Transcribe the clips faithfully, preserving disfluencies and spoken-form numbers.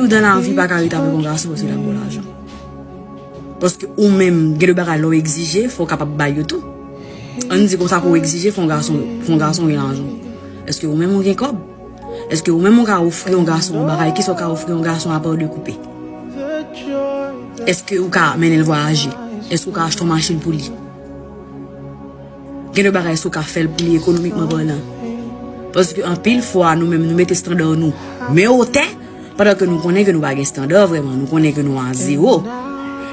Ou nan lavi pa ka ret avèk yon gason paske l ap ba w lajan. Paske ou menm, gen de bagay lè w egzije, fò w kapab bay yo tou. Ann di konsa, pou w egzije, fò yon gason, fò yon gason gen lajan. Èske ou menm ou gen kòb? Èske ou menm ou ka ofri yon gason yon bagay? Kisa w ka ofri yon gason apa de koupe? Èske ou ka mennen l vwayaje? Èske ou ka achte yon machin pou li? Gen de bagay, èske ou ka fè l pou li ekonomikman palan? Paske anpil fwa, nou menm, nou mete estanda nou men otè, pandan ke nou konnen ke nou pa gen estanda vrèman, nou konnen ke nou a zewo.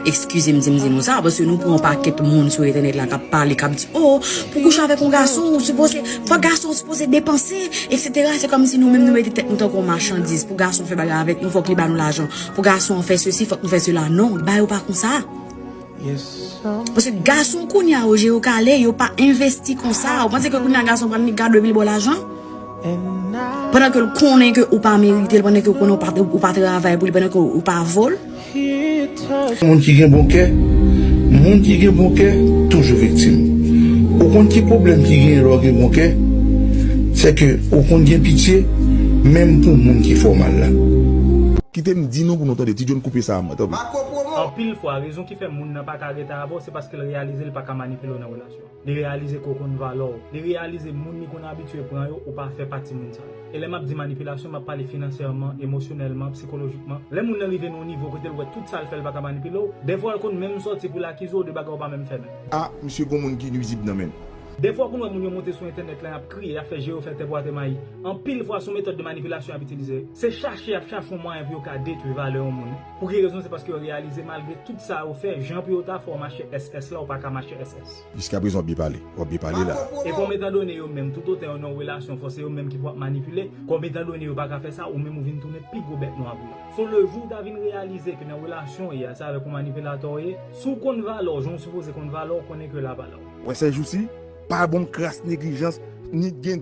Eskize m si m di nou sa, paske nou pran yon pakèt moun sou entènèt la k ap pale, k ap di, "O, pou w kouche avèk yon gason, ou sipoze, fòk gason an sipoze depanse, etsetera" Se kòmsi nou menm nou mete tèt nou tankou yon machandiz. Pou gason fè bagay avèk nou, fòk li ba nou lajan. Pou gason an fè sesi, fòk nou fè sela. Non, bagay yo pa konsa. Paske gason kounye a yo je yo kale, yo pa envesti konsa. Ou panse ke kounye a gason pral ni gade mil bò lajan? Pandan ke l konnen ke ou pa merite l, pandan ke ou konnen ou pa, ou pa travay pou li, pandan ke ou pa vo l. Moun ki gen bon kè, moun ki gen bon kè toujou viktim. Ou konn ki pwoblèm ki genyen lè w gen bon kè? Se ke ou konn gen pitye menm pou moun ki fè w mal la. Kite m di nou pou nou tande. Ti John, koupe sa a mwen, tanpri. Anpil fwa, rezon ki fè moun nan pa ka rete avè w, se paske l reyalize l pa ka manipile w nan relasyon an. Li reyalize ke w konn valè w. Li reyalize moun li konn abitye pran yo, ou pa fè pati moun sa yo. E lè m ap di manipilasyon, m ap pale finansyèman, emosyonèlman, sikolojikman. Lè moun nan rive nan yon nivo kote l wè tout sa l fè, l pa ka manipile w, dèfwa l konn menm sòti pou l akize w de bagay ou pa menm fè menm. A, misye gon moun ki nwizib nan men l. Dèfwa ou konn wè moun yo monte sou entènèt la, y ap kriye, y ap fè je yo fè tè bwate mayi. Anpil fwa, se yon metòd de manipilasyon y ap itilize. Se chache y ap chache yon mwayen pou yo ka detwi valè yon moun. Pou ki rezon? Se paske yo reyalize, malgre tout sa yo fè, jan pou yo ta fè w mache S S la, ou pa ka mache S S. Jiskaprezan, w ap byen pale. W ap byen pale la. E kòm etandone yo menm, toutotan yo nan yon relasyon, fò se yo menm ki pou ap manipile, kòm etandone yo pa ka fè sa, ou menm ou vin tounen pi gwo bèt nwa pou yo. So, le jou w ta vin reyalize ke nan relasyon w ye a, se avèk yon manipilatè w ye, si w konn valè w, jan w sipoze konn valè w, konnen ke l a valè w. Wè, sèjousi, pa bon kras neglijans, ni gen